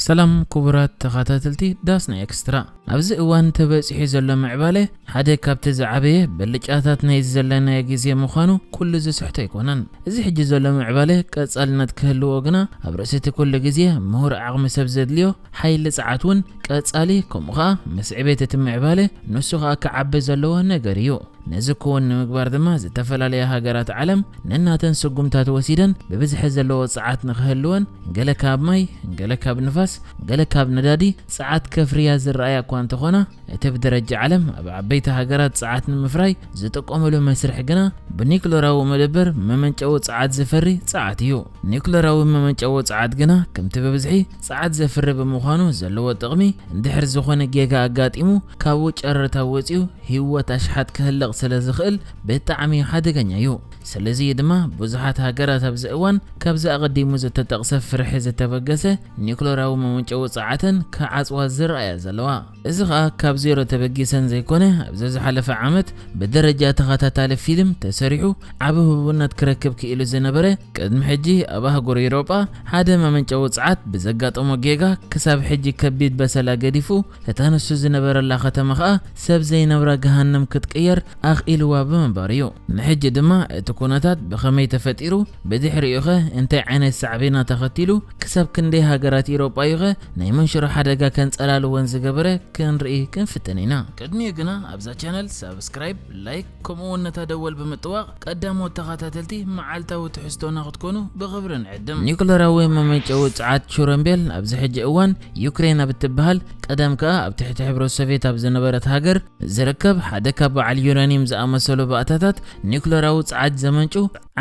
ሰላም ክቡራት ተኸታተልቲ ዳስና ኤክስትራ። ኣብዚ እዋን ተበጺሑ ዘሎ ምዕባለ ሓደ ካብቲ ዝዓበየ ብልጫታት ናይ ዘለናዮ ግዜ ምዃኑ ኩሉ ዝስሕቶ ኣይኮነን። እዚ ሕጂ ዘሎ ምዕባለ ቀጻልነት ክህልዎ ግና ኣብ ርእሲ እቲ ኩሉ ግዜ ምሁር ዓቕሚ ሰብ ዘድልዮ ሓይሊ ጸዓት እውን ቀጻሊ፣ ከምኡ ኸኣ ምስ ዕቤት እቲ ምዕባለ ንሱ ኸኣ ክዓቢ ዘለዎ ነገር እዩ። ነዚ ክውን ንምግባር ድማ ዝተፈላለያ ሃገራት ዓለም ነናተን ስጉምታት ወሲደን ብብዝሒ ዘለዎ ጸዓት ንኽህልወን ገለ ካብ ማይ፣ ገለ ካብ ንፋስ፣ ገለ ካብ ነዳዲ ጸዓት ከፍርያ ዝረኣያ እኳ እንተኾና፣ እቲ ብደረጃ ዓለም ኣብ ዓበይቲ ሃገራት ጸዓት ንምፍራይ ዝጥቀምሉ መስርሕ ግና ብኒክለራዊ መደበር መመንጨዊ ጸዓት ዝፈሪ ጸዓት እዩ። ኒክለራዊ መመንጨዊ ጸዓት ግና ከምቲ ብብዝሒ ጸዓት ዘፍሪ ብምዃኑ ዘለዎ ጥቕሚ እንድሕር ዝኾነ ጌጋ ኣጋጢሙ ካብኡ ጨረታ ወጺኡ ህይወት ኣሽሓት ክህልቕ ስለ ዝኽእል ብጣዕሚ ሓደገኛ እዩ። ስለዚ ድማ ብዙሓት ሃገራት ኣብዚ እዋን ካብዚ ኣቐዲሙ ዝተጠቕሰ ፍርሒ ዝተበገሰ ኒክለራዊ መመንጨዊ ጸዓተን ክዓጽዋ ዝረኣያ ዘለዋ። እዚ ኸኣ ካብ ዜሮ ተበጊሰን ዘይኮነ፣ ኣብዚ ዝሓለፈ ዓመት ብደረጃ ተኸታታሊ ፊልም ተሰሪሑ ዓቢ ህቡብነት ክረክብ ክኢሉ ዝነበረ፣ ቅድሚ ሕጂ ኣብ ኣህጉር ኤውሮጳ ሓደ መመንጨዊ ጸዓት ብዘጋጠሞ ጌጋ ክሳብ ሕጂ ከቢድ በሰላ ገዲፉ፣ እታ ንሱ ዝነበረላ ከተማ ኸኣ ሰብ ዘይነብራ ገሃነም ክትቅየር ኣኽኢልዋ ብምንባሩ እዩ። ንሕጂ ድማ እቲ ኩነታት ብኸመይ ተፈጢሩ፣ ብድሕሪኡኸ እንታይ ዓይነት ሳዕቤናት ኣኸቲሉ፣ ክሳብ ክንደይ ሃገራት ኤውሮጳ እዩኸ ናይ መንሽሮ ሓደጋ ከንጸላልወን ዝገበረ ክንርኢ ክንፍትን ኢና። ቅድሚኡ ግና ኣብዛ ቻነል ሳብስክራይብ፣ ላይክ፣ ከምኡ እውን ነታ ደወል ብምጥዋቕ ቀዳሞት ተኸታተልቲ መዓልታዊ ትሕዝቶና ክትኮኑ ብኽብሪ ንዕድም። ኒኩለራዊ መመንጨዊ ጸዓት ቹረምቤል ኣብዚ ሕጂ እዋን ዩክሬን ኣብ እትበሃል፣ ቀደም ከኣ ኣብ ትሕቲ ሕብረት ሶቪየት ኣብ ዝነበረት ሃገር ዝርከብ ሓደ ካብ በዓል ዩራኒየም ዝኣመሰሉ ባእታታት ኒኩለራዊ ጸዓት ዘመንጩ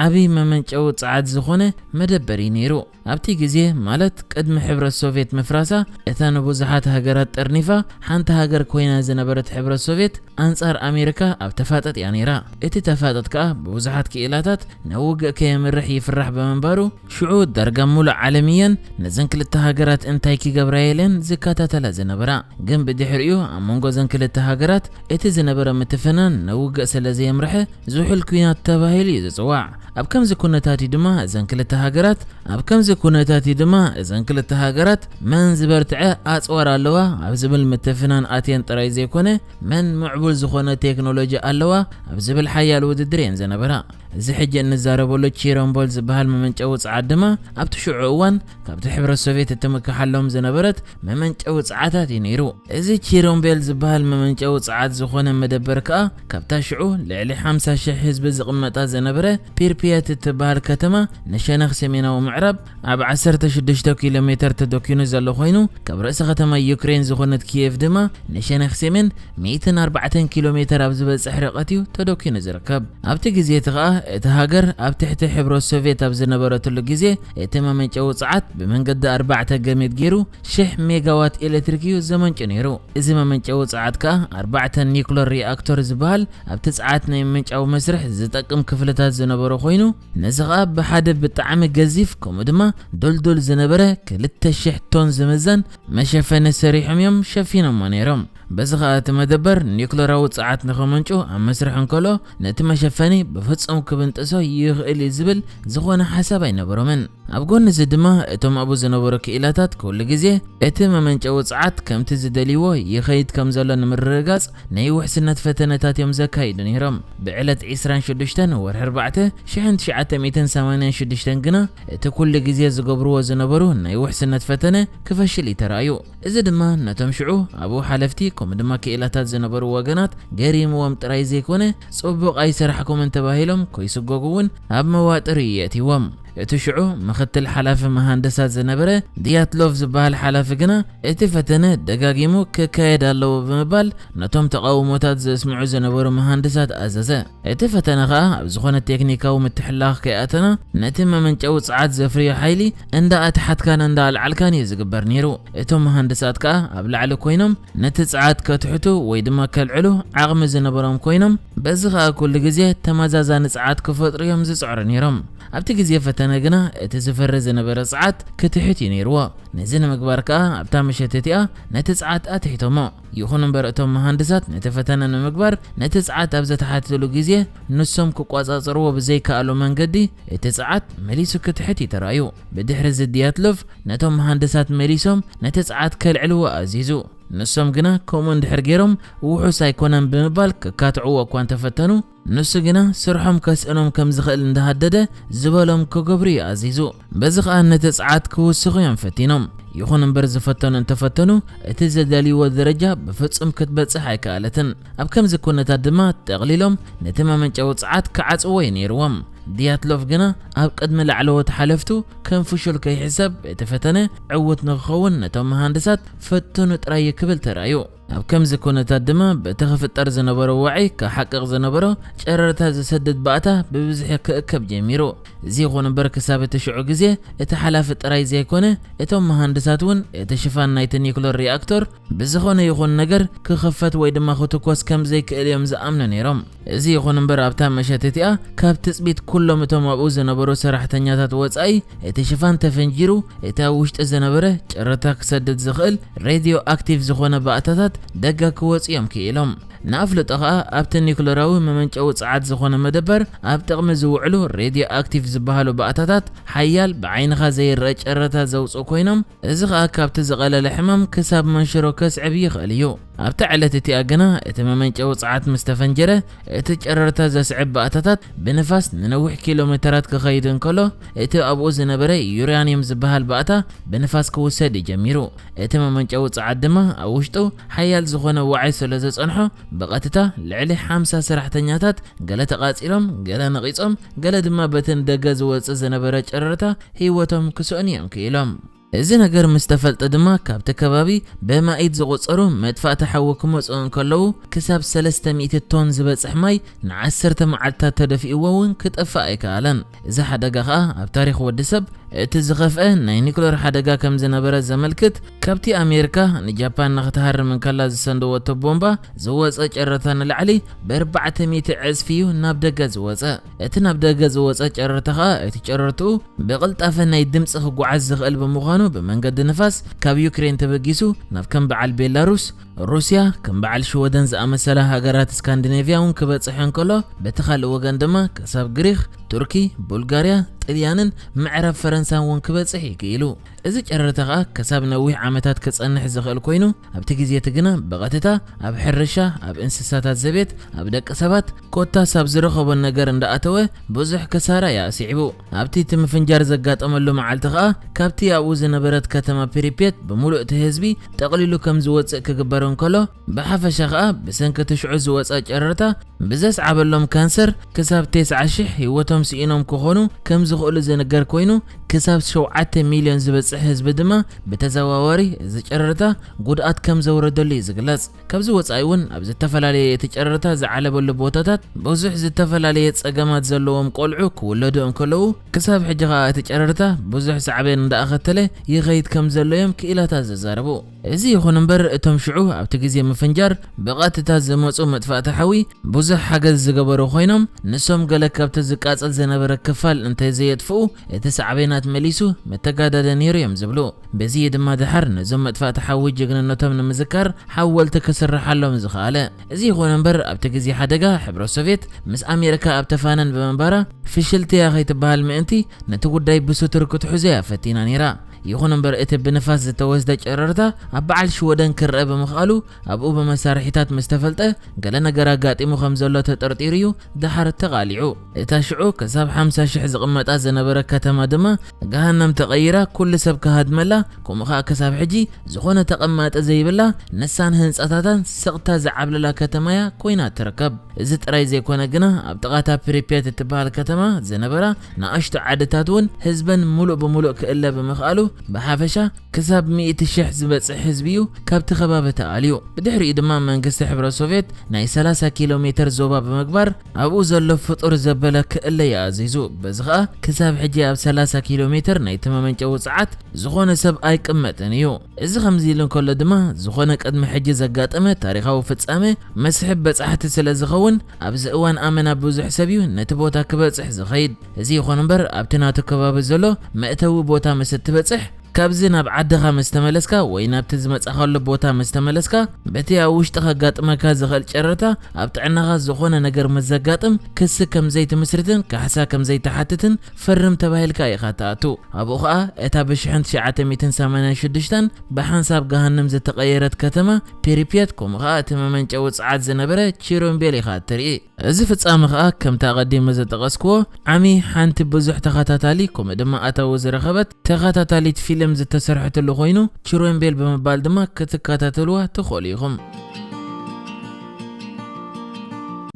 ዓቢ መመንጨዊ ጸዓት ዝኾነ መደበር እዩ ነይሩ። ኣብቲ ግዜ፣ ማለት ቅድሚ ሕብረት ሶቪየት ምፍራሳ፣ እታ ንብዙሓት ሃገራት ጠርኒፋ ሓንቲ ሃገር ኮይና ዝነበረት ሕብረት ሶቪየት ኣንጻር ኣሜሪካ ኣብ ተፋጠጥ እያ ነይራ። እቲ ተፋጠጥ ከኣ ብብዙሓት ክኢላታት ናብ ውግእ ከየምርሕ ይፍራሕ ብምንባሩ፣ ሽዑ ዳርጋ ሙሉእ ዓለም እየን ነዘን ክልተ ሃገራት እንታይ ክገብራ እየን ዝከታተላ ዝነበራ። ግን ብድሕሪኡ ኣብ መንጎ እዘን ክልተ ሃገራት እቲ ዝነበረ ምትፍናን ናብ ውግእ ስለ ዘየምርሐ ዝሑል ኲናት ተባሂሉ እዩ ዝጽዋዕ። ኣብ ከምዚ ኩነታት እዩ ድማ እዘን ክልተ ሃገራት ኣብ ከምዚ ኩነታት እዩ ድማ እዘን ክልተ ሃገራት መን ዝበርትዐ ኣጽዋር ኣለዋ ኣብ ዝብል ምትፍናን ኣትየን ጥራይ ዘይኮነ፣ መን ምዕቡል ዝኾነ ቴክኖሎጂ ኣለዋ ኣብ ዝብል ሓያል ውድድር እየን ዝነበራ። እዚ ሕጂ እንዛረበሉ ቺሮምቦል ዝበሃል መመንጨዊ ጸዓት ድማ ኣብቲ ሽዑ እዋን ካብቲ ሕብረት ሶቪየት እትምክሓሎም ዝነበረት መመንጨዊ ጸዓታት እዩ ነይሩ። እዚ ቺሮምቤል ዝበሃል መመንጨዊ ጸዓት ዝኾነ መደበር ከኣ ካብታ ሽዑ ልዕሊ ሓምሳ ሽሕ ህዝቢ ዝቕመጣ ዝነበረ ፒርፒየት እትበሃል ከተማ ንሸነኽ ሰሜናዊ ምዕራብ ኣብ ዓሰርተ ሽዱሽተ ኪሎ ሜተር ተደኪኑ ዘሎ ኮይኑ፣ ካብ ርእሲ ከተማ ዩክሬን ዝኾነት ኪየቭ ድማ ንሸነኽ ሰሜን ሚእትን ኣርባዕተን ኪሎ ሜተር ኣብ ዝበጽሕ ርቀት እዩ ተደኪኑ ዝርከብ። ኣብቲ ግዜ እቲ ከኣ እቲ ሃገር ኣብ ትሕቲ ሕብረት ሶቪየት ኣብ ዝነበረትሉ ግዜ፣ እቲ መመንጨዊ ጸዓት ብመንገዲ ኣርባዕተ ገመድ ገይሩ ሽሕ ሜጋዋት ኤሌክትሪክ እዩ ዘመንጩ ነይሩ። እዚ መመንጨዊ ጸዓት ከኣ ኣርባዕተ ኒኩለር ሪኣክቶር ዝበሃል ኣብቲ ጸዓት ናይ ምምንጫው መስርሕ ዝጠቅም ክፍልታት ዝነበሮ ኮይኑ፣ ነዚ ከኣ ብሓደ ብጣዕሚ ገዚፍ ከምኡ ድማ ዱልዱል ዝነበረ ክልተ ሽሕ ቶን ዝምዘን መሸፈኒ ሰሪሖም እዮም ሸፊኖሞ ነይሮም። በዚ ከኣ እቲ መደበር ኒኩለራዊ ጸዓት ንኸመንጩ ኣብ መስርሕ እንከሎ፣ ነቲ መሸፈኒ ብፍጹም ክብንጥሶ ይኽእል እዩ ዝብል ዝኾነ ሓሳብ ኣይነበሮምን። ኣብ ጎኒ እዚ ድማ እቶም ኣብኡ ዝነበሩ ክኢላታት ኩሉ ግዜ እቲ መመንጨዊ ጸዓት ከምቲ ዝደልይዎ ይኸይድ ከም ዘሎ ንምርግጋጽ ናይ ውሕስነት ፈተነታት እዮም ዘካይዱ ነይሮም። ብዕለት ዕስራን ሽዱሽተን ወርሒ ኣርባዕተ ሽሕን ትሽዓተ ሚእትን ሰማንያን ሽዱሽተን ግና እቲ ኩሉ ግዜ ዝገብርዎ ዝነበሩ ናይ ውሕስነት ፈተነ ክፈሽል እዩ ተራእዩ። እዚ ድማ ነቶም ሽዑ ኣብኡ ሓለፍቲ ከምኡ ድማ ክኢላታት ዝነበሩ ወገናት ገሪምዎም ጥራይ ዘይኮነ፣ ጽቡቕ ኣይሰራሕኩምን ተባሂሎም ከይስጎጉ እውን ኣብ መዋጥር እዩ የእትይዎም። እቲ ሽዑ ምኽትል ሓላፊ መሃንድሳት ዝነበረ ድያትሎቭ ዝበሃል ሓላፊ ግና እቲ ፈተነ ደጋጊሙ ክካየድ ኣለዎ ብምባል ነቶም ተቓውሞታት ዘስምዑ ዝነበሩ መሃንድሳት ኣዘዘ። እቲ ፈተነ ኸኣ ኣብ ዝኾነ ቴክኒካዊ ምትሕልላኽ ከይኣተና ነቲ መመንጨዊ ጸዓት ዘፍርዮ ሓይሊ እንዳ ኣትሓትካን እንዳ ኣልዓልካን እዩ ዝግበር ነይሩ። እቶም መሃንድሳት ከኣ ኣብ ላዕሊ ኮይኖም ነቲ ጸዓት ከትሕቱ ወይ ድማ ከልዕሉ ዓቕሚ ዝነበሮም ኮይኖም፣ በዚ ኸኣ ኩሉ ግዜ ተመዛዛኒ ጸዓት ክፈጥሩ እዮም ዝጽዕሩ ነይሮም። ኣብቲ ግዜ ፈተነ ግና እቲ ዝፈሪ ዝነበረ ጸዓት ክትሕት እዩ ነይርዎ። ነዚ ንምግባር ከኣ ኣብታ ምሸት እቲኣ ነቲ ጸዓት ኣትሒቶሞ። ይኹን እምበር እቶም መሃንድሳት ነቲ ፈተነ ንምግባር ነቲ ጸዓት ኣብ ዘተሓትሉ ግዜ ንሶም ክቋጻጸርዎ ብዘይከኣሉ መንገዲ እቲ ጸዓት መሊሱ ክትሕት እዩ ተራእዩ። ብድሕሪ እዚ ድያትሎቭ ነቶም መሃንድሳት መሊሶም ነቲ ጸዓት ከልዕልዎ ኣዚዙ። ንሶም ግና ከምኡ እንድሕር ገይሮም ውሑስ ኣይኮነን ብምባል ክካትዕዎ እኳ እንተፈተኑ፣ ንሱ ግና ስርሖም ከስእኖም ከም ዝኽእል እንዳሃደደ ዝበሎም ክገብሩ እዩ ኣዚዙ። በዚ ኸኣ ነቲ ጸዓት ክውስኹ እዮም ፈቲኖም። ይኹን እምበር ዝፈተኑ እንተፈተኑ እቲ ዘዳልይዎ ደረጃ ብፍጹም ክትበጽሕ ኣይከኣለትን። ኣብ ከምዚ ኩነታት ድማ ጠቕሊሎም ነቲ መመንጨዊ ጸዓት ክዓጽዎ እዩ ነይርዎም። ድያትሎቭ ግና ኣብ ቅድሚ ላዕለዎት ሓለፍቱ ከም ፍሹል ከይሕሰብ እቲ ፈተነ ዕዉት ንክኸውን ነቶም መሃንድሳት ፈትኑ ጥራይ እዩ ክብል ተራእዩ። ኣብ ከምዚ ኩነታት ድማ በቲ ክፍጠር ዝነበሮ ዋዒ ክሓቅቕ ዝነበሮ ጨረርታ ዝሰድድ ባእታ ብብዝሒ ክእከብ ጀሚሩ። እዚ ይኹን እምበር ክሳብ እቲ ሽዑ ግዜ እቲ ሓላፊ ጥራይ ዘይኮነ እቶም መሃንድሳት እውን እቲ ሽፋን ናይቲ ኒኩለር ሪኣክቶር ብዝኾነ ይኹን ነገር ክኽፈት ወይ ድማ ክትኮስ ከም ዘይክእል እዮም ዝኣምኑ ነይሮም። እዚ ይኹን እምበር ኣብታ ምሸት እቲኣ ካብ ትጽቢት ኩሎም እቶም ኣብኡ ዝነበሩ ሰራሕተኛታት ወጻኢ እቲ ሽፋን ተፈንጂሩ እቲ ኣብ ውሽጢ ዝነበረ ጨረታ ክሰድድ ዝኽእል ሬድዮ ኣክቲቭ ዝኾነ ባእታታት ደገ ክወጹ እዮም ክኢሎም። ንኣፍልጦ ኸኣ ኣብቲ ኒኩለራዊ መመንጨዊ ጸዓት ዝኾነ መደበር ኣብ ጥቕሚ ዝውዕሉ ሬድዮ ኣክቲቭ ዝበሃሉ ባእታታት ሓያል ብዓይንኻ ዘይረአ ጨረታ ዘውጽኡ ኮይኖም እዚ ኸኣ ካብቲ ዝቐለለ ሕማም ክሳብ መንሽሮ ከስዕብ ይኽእል እዩ። ኣብታ ዕለት እቲኣ ግና እቲ መመንጨዊ ጸዓት ምስ ተፈንጀረ እቲ ጨረርታ ዘስዕብ ባእታታት ብንፋስ ንነዊሕ ኪሎ ሜተራት ክኸይድ እንከሎ እቲ ኣብኡ ዝነበረ ዩራንየም ዝበሃል ባእታ ብንፋስ ክውሰድ እዩ ጀሚሩ። እቲ መመንጨዊ ጸዓት ድማ ኣብ ውሽጡ ሓያል ዝኾነ ዋዒ ስለ ዘጸንሖ ብቐጥታ ልዕሊ ሓምሳ ሰራሕተኛታት ገለ ተቓጺሎም፣ ገለ ነቒጾም፣ ገለ ድማ በቲ ንደገ ዝወጽእ ዝነበረ ጨረርታ ህይወቶም ክስእኑ እዮም ክኢሎም። እዚ ነገር ምስ ተፈልጠ ድማ ካብቲ ከባቢ ብማኢት ዝቑጸሩ መጥፋእቲ ሓዊ ክመጹ እንከለዉ ክሳብ ሰለስተ ሚእቲ ቶን ዝበጽሕ ማይ ንዓሰርተ መዓልታት ተደፊእዎ እውን ክጠፍእ ኣይከኣለን። እዚ ሓደጋ ኸኣ ኣብ ታሪኽ ወዲ ሰብ እቲ ዝኸፍአ ናይ ኒኩለር ሓደጋ ከም ዝነበረ ዘመልክት ካብቲ ኣሜሪካ ንጃፓን ንኽትሃርም እንከላ ዝሰንደወቶ ቦምባ ዝወጸ ጨረታ ንላዕሊ ብኣርባዕተ ሚእቲ ዕጽፊ እዩ ናብ ደገ ዝወጸ። እቲ ናብ ደገ ዝወጸ ጨረታ ኸኣ እቲ ጨረርትኡ ብቕልጣፈ ናይ ድምጺ ክጓዓዝ ዝኽእል ብምዃኑ ብመንገዲ ንፋስ ካብ ዩክሬን ተበጊሱ ናብ ከም በዓል ቤላሩስ፣ ሩስያ፣ ከም በዓል ሽወደን ዝኣመሰላ ሃገራት ስካንዲኔቭያ እውን ክበጽሕ እንከሎ በቲ ካልእ ወገን ድማ ክሳብ ግሪኽ፣ ቱርኪ፣ ቡልጋርያ፣ ጥልያንን ምዕራብ ፈረንሳን እውን ክበጽሕ እዩ ክኢሉ። እዚ ጨረርታ ኸኣ ክሳብ ነዊሕ ዓመታት ክጸንሕ ዝኽእል ኮይኑ ኣብቲ ግዜ እቲ ግና ብቐጥታ ኣብ ሕርሻ፣ ኣብ እንስሳታት ዘቤት፣ ኣብ ደቂ ሰባት ኮታስ ኣብ ዝረኸቦ ነገር እንዳኣተወ ብዙሕ ክሳራ እዩ ኣስዒቡ። ኣብቲ እቲ ምፍንጃር ዘጋጠመሉ መዓልቲ ኸኣ ካብቲ ኣብኡ ዝነበረት ከተማ ፕሪፔት ብምሉእ እቲ ህዝቢ ጠቕሊሉ ከም ዝወጽእ ክግበር እንከሎ ብሓፈሻ ኸኣ ብሰንኪ እቲ ሽዑ ዝወጸ ጨረርታ ብዘስዓበሎም ካንሰር ክሳብ ተስዓ ሽሕ ህይወቶም ስኢኖም ክኾኑ ከም ዝኽእሉ ዝንገር ኮይኑ ክሳብ ሸውዓተ ሚልዮን ዝበጽሕ ህዝቢ ድማ ብተዘዋዋሪ እዚ ጨረርታ ጉድኣት ከም ዘውረደሉ እዩ ዝግለጽ። ካብዚ ወጻኢ እውን ኣብ ዝተፈላለየ እቲ ጨረርታ ዝዓለበሉ ቦታታት ብዙሕ ዝተፈላለየ ጸገማት ዘለዎም ቆልዑ ክውለዱ እንከለዉ ክሳብ ሕጂ ኸኣ እቲ ጨረርታ ብዙሕ ሳዕቤን እንዳኣኸተለ ይኸይድ ከም ዘሎ እዮም ክኢላታት ዘዛረቡ። እዚ ይኹን እምበር እቶም ሽዑ ኣብቲ ግዜ ምፍንጃር ብቐጥታ ዝመጹ መጥፋእቲ ሓዊ ብዙሕ ሓገዝ ዝገበሩ ኮይኖም ንሶም ገለ ካብቲ ዝቃጸል ዝነበረ ክፋል እንተዘየጥፍኡ እቲ ሳዕቤናት መሊሱ መተጋዳደ ነይሩ እዮም ዝብሉ። በዚ ድማ ደሓር ነዞም መጥፋእቲ ሓዊ ጅግንነቶም ንምዝካር ሓወልቲ ክስርሓሎም ዝኸኣለ። እዚ ይኹን እምበር ኣብቲ ግዜ ሓደጋ ሕብረት ሶቭየት ምስ ኣሜሪካ ኣብ ተፋነን ብምንባራ ፍሽልቲ እያ ከይትበሃል ምእንቲ ነቲ ጉዳይ ብስቱር ክትሕዞ እያ ፈቲና ነይራ። ይኹን እምበር እቲ ብንፋስ ዝተወስደ ጨረርታ ኣብ በዓል ሽወደን ክረአ ብምኽኣሉ ኣብኡ ብመሳርሒታት ምስ ተፈልጠ ገለ ነገር ኣጋጢሙ ከም ዘሎ ተጠርጢሩ እዩ ደሓር ተቓሊዑ። እታ ሽዑ ክሳብ ሓምሳ ሽሕ ዝቕመጣ ዝነበረ ከተማ ድማ ገሃነም ተቐይራ ኩሉ ሰብ ክሃድመላ ከምኡ ኸኣ ክሳብ ሕጂ ዝኾነ ተቐማጢ ዘይብላ ንሳን ህንጻታታን ስቕታ ዝዓብለላ ከተማ እያ ኮይና ትርከብ። እዚ ጥራይ ዘይኮነ ግና ኣብ ጥቓታ ፕሪፔት እትበሃል ከተማ ዝነበራ ንኣሽቱ ዓድታት እውን ህዝበን ሙሉእ ብሙሉእ ክእለ ብምኽኣሉ ብሓፈሻ ክሳብ ሚእቲ ሽሕ ዝበጽሕ ህዝቢ እዩ ካብቲ ከባቢ ተኣልዩ። ብድሕሪኡ ድማ መንግስቲ ሕብረት ሶቭየት ናይ ሰላሳ ኪሎ ሜተር ዞባ ብምግባር ኣብኡ ዘሎ ፍጡር ዘበለ ክእለይ ኣዚዙ። በዚ ኸኣ ክሳብ ሕጂ ኣብ ሰላሳ ኪሎ ሜተር ናይቲ መመንጨዊ ጸዓት ዝኾነ ሰብ ኣይቅመጥን እዩ። እዚ ከምዚ ኢሉ እንከሎ ድማ ዝኾነ ቅድሚ ሕጂ ዘጋጠመ ታሪኻዊ ፍጻመ መስሕብ በጻሕቲ ስለ ዝኸውን ኣብዚ እዋን ኣመና ብዙሕ ሰብ እዩ ነቲ ቦታ ክበጽሕ ዝኸይድ። እዚ ይኹን እምበር ኣብቲ ናቱ ከባቢ ዘሎ መእተዊ ቦታ ምስ እትበጽሕ ካብዚ ናብ ዓድኻ ምስ ተመለስካ ወይ ናብቲ ዝመጻኻሉ ቦታ ምስ ተመለስካ በቲ ኣብ ውሽጢ ከጋጥመካ ዝኽእል ጨረታ ኣብ ጥዕናኻ ዝኾነ ነገር ምስ ዘጋጥም ክሲ ከም ዘይትምስርትን ካሕሳ ከም ዘይትሓትትን ፈርም ተባሂልካ ኢኻ ትኣቱ። ኣብኡ ኸኣ እታ ብሽሕን ትሽዓተ ሚእትን ሰማንያን ሽዱሽተን ብሓንሳብ ገሃንም ዝተቐየረት ከተማ ፒሪፕየት ከምኡ ኸኣ እቲ መመንጨዊ ጸዓት ዝነበረ ቺሮምቤል ኢኻ እትርኢ። እዚ ፍጻመ ኸኣ ከምቲ ኣቐዲመ ዝጠቐስክዎ ዓሚ ሓንቲ ብዙሕ ተኸታታሊ ከምኡ ድማ ኣታዊ ዝረኸበት ተኸታታሊት ፊልም ዝተሰርሐትሉ ኮይኑ ቺሮምቤል ብምባል ድማ ክትከታተልዋ ትኽእሉ ኢኹም።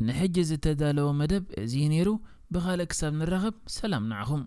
ንሕጂ ዝተዳለወ መደብ እዚ እዩ ነይሩ። ብኻልእ ክሳብ ንራኸብ ሰላም ንዓኹም።